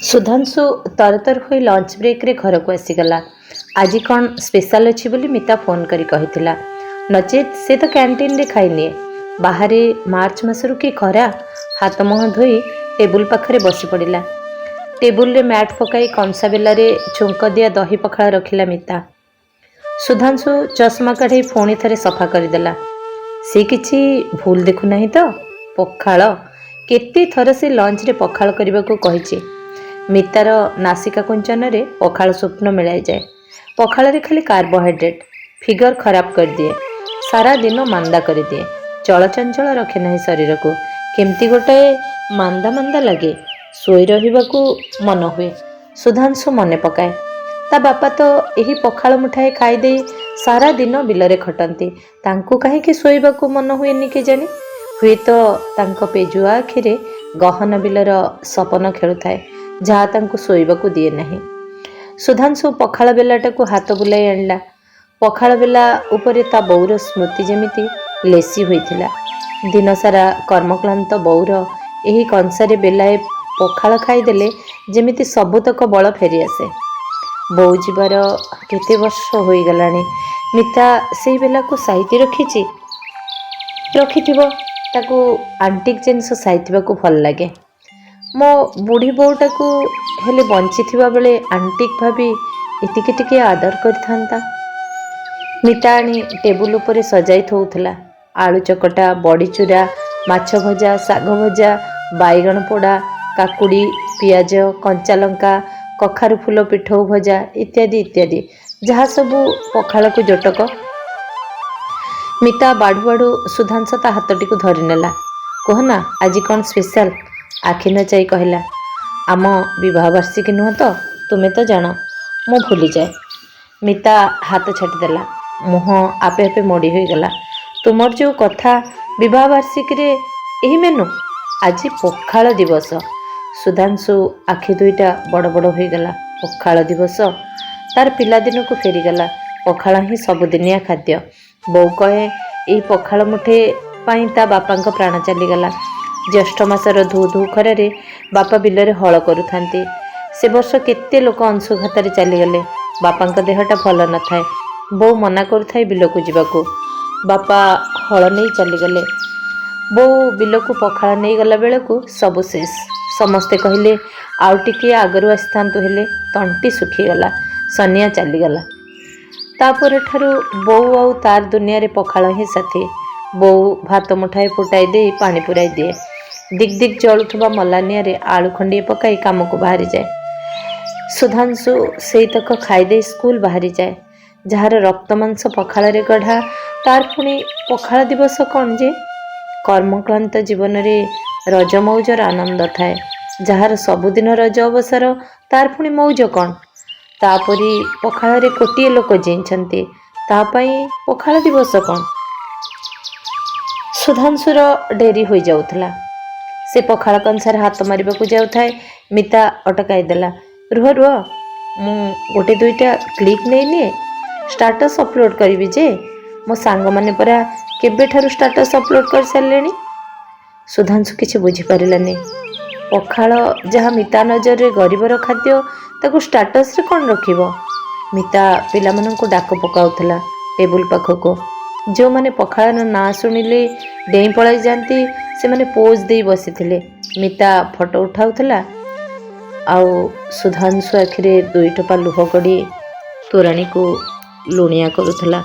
ସୁଧାଂଶୁ ତରତର ହୋଇ ଲଞ୍ଚ ବ୍ରେକ୍ରେ ଘରକୁ ଆସିଗଲା। ଆଜି କ'ଣ ସ୍ପେଶାଲ୍ ଅଛି ବୋଲି ମିତା ଫୋନ୍ କରି କହିଥିଲା। ନଚେତ୍ ସେ ତ କ୍ୟାଣ୍ଟିନରେ ଖାଇନିଏ। ବାହାରେ ମାର୍ଚ୍ଚ ମାସରୁ କି ଖରା! ହାତ ମୁହଁ ଧୋଇ ଟେବୁଲ ପାଖରେ ବସି ପଡ଼ିଲା। ଟେବୁଲରେ ମ୍ୟାଟ୍ ପକାଇ କଂସା ବେଲାରେ ଛୁଙ୍କ ଦିଆ ଦହି ପଖାଳ ରଖିଲା ମିତା। ସୁଧାଂଶୁ ଚଷମା କାଢ଼ି ପୁଣି ଥରେ ସଫା କରିଦେଲା। ସେ କିଛି ଭୁଲ ଦେଖୁନାହିଁ ତ? ପଖାଳ! କେତେ ଥର ସେ ଲଞ୍ଚରେ ପଖାଳ କରିବାକୁ କହିଛି। ମିତାର ନାସିକା କୁଞ୍ଚନରେ ପଖାଳ ସ୍ୱପ୍ନ ମିଳାଇଯାଏ। ପଖାଳରେ ଖାଲି କାର୍ବୋହାଇଡ୍ରେଟ୍। ଫିଗର ଖରାପ କରିଦିଏ। ସାରା ଦିନ ମାନ୍ଦା କରିଦିଏ। ଚଳଚଞ୍ଚଳ ରଖେ ନାହିଁ ଶରୀରକୁ। କେମିତି ଗୋଟାଏ ମାନ୍ଦା ମାନ୍ଦା ଲାଗେ। ଶୋଇ ରହିବାକୁ ମନ ହୁଏ। ସୁଧାଂଶୁ ମନେ ପକାଏ, ତା ବାପା ତ ଏହି ପଖାଳ ମୁଠାଏ ଖାଇଦେଇ ସାରା ଦିନ ବିଲରେ ଖଟନ୍ତି। ତାଙ୍କୁ କାହିଁକି ଶୋଇବାକୁ ମନ ହୁଏନି କେଜାଣି? ହୁଏତ ତାଙ୍କ ପେଜୁଆ ଆଖିରେ ଗହନ ବିଲର ସପନ ଖେଳୁଥାଏ, ଯାହା ତାଙ୍କୁ ଶୋଇବାକୁ ଦିଏ ନାହିଁ। ସୁଧାଂଶୁ ପଖାଳ ବେଲାଟାକୁ ହାତ ବୁଲାଇ ଆଣିଲା। ପଖାଳ ବେଲା ଉପରେ ତା ବୋଉର ସ୍ମୃତି ଯେମିତି ଲେସି ହୋଇଥିଲା। ଦିନସାରା କର୍ମକ୍ଳାନ୍ତ ବୋଉର ଏହି କଂସାରେ ବେଲାଏ ପଖାଳ ଖାଇଦେଲେ ଯେମିତି ସବୁତକ ବଳ ଫେରିଆସେ। ବୋଉ ଯିବାର କେତେ ବର୍ଷ ହୋଇଗଲାଣି, ମିତା ସେଇ ବେଲାକୁ ସାଇତି ରଖିଛି। ରଖିଥିବ। ତାକୁ ଆଣ୍ଟିକ୍ ଜିନିଷ ସାଇତିବାକୁ ଭଲ ଲାଗେ। ମୋ ବୁଢ଼ୀ ବୋଉଟାକୁ ହେଲେ ବଞ୍ଚିଥିବା ବେଳେ ଆଣ୍ଟିକ୍ ଭାବି ଏତିକି ଟିକେ ଆଦର କରିଥାନ୍ତା। ମିତା ଆଣି ଟେବୁଲ ଉପରେ ସଜାଇ ଥୋଉଥିଲା ଆଳୁ ଚକଟା, ବଡ଼ିଚୁରା, ମାଛ ଭଜା, ଶାଗ ଭଜା, ବାଇଗଣ ପୋଡ଼ା, କାକୁଡ଼ି, ପିଆଜ, କଞ୍ଚାଲଙ୍କା, କଖାରୁ ଫୁଲ ପିଠଉ ଭଜା ଇତ୍ୟାଦି ଇତ୍ୟାଦି, ଯାହା ସବୁ ପଖାଳକୁ ଜୋଟକ। ମିତା ବାଢ଼ୁ ବାଢ଼ୁ ସୁଧାଂଶୁ ତା ହାତଟିକୁ ଧରିନେଲା। "କୁହ ନା, ଆଜି କ'ଣ ସ୍ପେଶାଲ?" ଆଖି ନଚାଇ କହିଲା, "ଆମ ବିବାହ ବାର୍ଷିକୀ ନୁହଁ ତ? ତୁମେ ତ ଜାଣ, ମୁଁ ଭୁଲିଯାଏ।" ମିତା ହାତ ଛାଟିଦେଲା। ମୁହଁ ଆପେ ଆପେ ମୋଡ଼ି ହୋଇଗଲା। "ତୁମର ଯେଉଁ କଥା, ବିବାହ ବାର୍ଷିକୀରେ ଏହି ମେନୁ? ଆଜି ପଖାଳ ଦିବସ।" ସୁଧାଂଶୁ ଆଖି ଦୁଇଟା ବଡ଼ ବଡ଼ ହୋଇଗଲା। ପଖାଳ ଦିବସ! ତାର ପିଲାଦିନକୁ ଫେରିଗଲା। ପଖାଳ ହିଁ ସବୁଦିନିଆ ଖାଦ୍ୟ। ବୋଉ କହେ, ଏହି ପଖାଳ ମୁଠେ ପାଇଁ ତା ବାପାଙ୍କ ପ୍ରାଣ ଚାଲିଗଲା। ଜ୍ୟେଷ୍ଠ ମାସର ଧୁ ଧୁ ଖରାରେ ବାପା ବିଲରେ ହଳ କରୁଥାନ୍ତି। ସେ ବର୍ଷ କେତେ ଲୋକ ଅଂଶୁଘାତରେ ଚାଲିଗଲେ। ବାପାଙ୍କ ଦେହଟା ଭଲ ନଥାଏ। ବୋଉ ମନା କରୁଥାଏ ବିଲକୁ ଯିବାକୁ। ବାପା ହଳ ନେଇ ଚାଲିଗଲେ। ବୋଉ ବିଲକୁ ପଖାଳ ନେଇଗଲା ବେଳକୁ ସବୁ ଶେଷ। ସମସ୍ତେ କହିଲେ, "ଆଉ ଟିକିଏ ଆଗରୁ ଆସିଥାନ୍ତୁ ହେଲେ, ତଣ୍ଟି ଶୁଖିଗଲା।" ସନିଆ ଚାଲିଗଲା। ତାପରଠାରୁ ବୋଉ ଆଉ ତାର ଦୁନିଆରେ ପଖାଳ ହିଁ ସାଥୀ। ବୋଉ ଭାତ ମୁଠାଏ ଫୁଟାଇ ଦେଇ ପାଣି ପୁରାଇ ଦିଏ। ଦିକ୍ ଦିକ୍ ଜଳୁଥିବା ମଲାନିଆରେ ଆଳୁ ଖଣ୍ଡିଏ ପକାଇ କାମକୁ ବାହାରିଯାଏ। ସୁଧାଂଶୁ ସେଇତକ ଖାଇଦେଇ ସ୍କୁଲ ବାହାରିଯାଏ। ଯାହାର ରକ୍ତ ମାଂସ ପଖାଳରେ ଗଢ଼ା, ତାର ପୁଣି ପଖାଳ ଦିବସ କ'ଣ ଯେ? କର୍ମକ୍ଳାନ୍ତ ଜୀବନରେ ରଜ ମଉଜର ଆନନ୍ଦ ଥାଏ। ଯାହାର ସବୁଦିନ ରଜ ଅବସର, ତାର ପୁଣି ମଉଜ କ'ଣ? ତାପରି ପଖାଳରେ କୋଟିଏ ଲୋକ ଜିଇଁଛନ୍ତି। ତା ପାଇଁ ପଖାଳ ଦିବସ କ'ଣ? ସୁଧାଂଶୁର ଡେରି ହୋଇଯାଉଥିଲା। ସେ ପଖାଳ କଂସାରେ ହାତ ମାରିବାକୁ ଯାଉଥାଏ, ମିତା ଅଟକାଇ ଦେଲା। "ରୁହ ରୁହ, ମୁଁ ଗୋଟେ ଦୁଇଟା କ୍ଲିକ୍ ନେଇନିଏ। ଷ୍ଟାଟସ୍ ଅପଲୋଡ଼ କରିବି ଯେ। ମୋ ସାଙ୍ଗମାନେ ପରା କେବେଠାରୁ ଷ୍ଟାଟସ୍ ଅପଲୋଡ଼ କରିସାରିଲେଣି।" ସୁଧାଂଶୁ କିଛି ବୁଝିପାରିଲାନି। ପଖାଳ ଯାହା ମିତା ନଜରରେ ଗରିବର ଖାଦ୍ୟ, ତାକୁ ଷ୍ଟାଟସ୍ରେ କ'ଣ ରଖିବ? ମିତା ପିଲାମାନଙ୍କୁ ଡାକ ପକାଉଥିଲା ଟେବୁଲ ପାଖକୁ। ଯେଉଁମାନେ ପଖାଳର ନାଁ ଶୁଣିଲେ ଡେଇଁ ପଳାଇ ଯାଆନ୍ତି, ସେମାନେ ପୋଜ୍ ଦେଇ ବସିଥିଲେ। ମିତା ଫଟୋ ଉଠାଉଥିଲା ଆଉ ସୁଧାଂଶୁ ଆଖିରେ ଦୁଇ ଟୋପା ଲୁହ ଗଡ଼ି ତୋରାଣୀକୁ ଲୁଣିଆ କରୁଥିଲା।